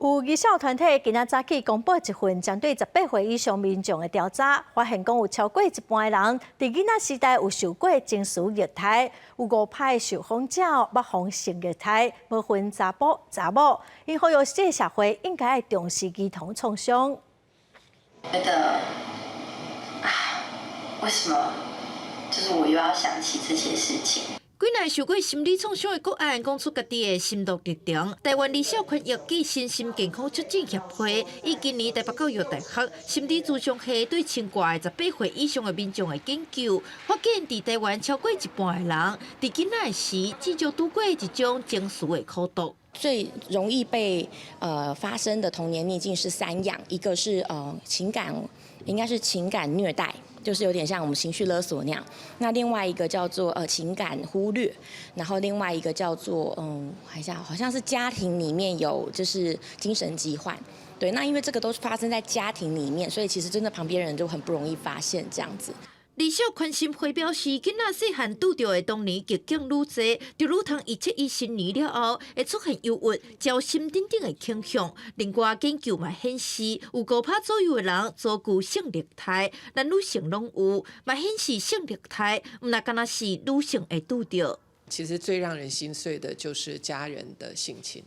有兒少團體今仔早起公布一份針對18歲以上民眾的調查，發現講有超過一半的人佇囡仔時代有受過情緒虐待，有5%受訪者捌予性虐待，無分查埔查某。𪜶呼籲這個社會應該愛重視兒童創傷。覺得啊，為什麼就是我又要想起這些事情？幾若受過心理創傷的個案，講出家己的心路歷程。台灣兒少權益暨身心健康促進協會以今年台北教育大學心理諮商系對全國的18歲以上的民眾的研究，發現佇台灣超過一半的人，佇囡仔時至少拄過一種情緒的苦毒。最容易被發生的童年逆境是三樣，一個是情感，應該是情感虐待，就是有點像我們情緒勒索那樣。那另外一個叫做情感忽略，然後另外一個叫做看一下，好像是家庭裡面有就是精神疾患。對，那因為這個都是發生在家庭裡面，所以其實真的旁邊人就很不容易發現這樣子。兒少權心會表示，囡仔細漢拄著的童年逆境愈濟，就愈通預測伊成年了後會出現憂鬱、焦心等等的傾向。另外研究嘛顯示，有5%左右的人遭遇性虐待，男女性攏有，嘛顯示性虐待毋但干焦是女性會拄著。其實最讓人心碎的就是家人的性侵，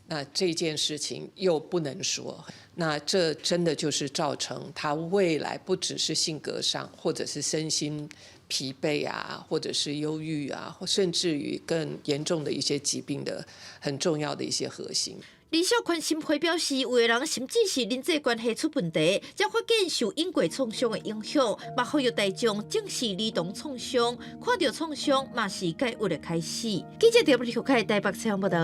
那這件事情又不能說，那這真的就是造成他未來不只是性格上，或者是身心疲憊啊，或者是憂鬱啊，或甚至於更嚴重的一些疾病的很重要的一些核心。兒少權心會表示，有的人甚至是人際關係出問題，才發現受隱過創傷的影響，嘛呼籲大眾正視兒童創傷，看著創傷嘛是解鬱的開始。記者特別開台北採訪報道。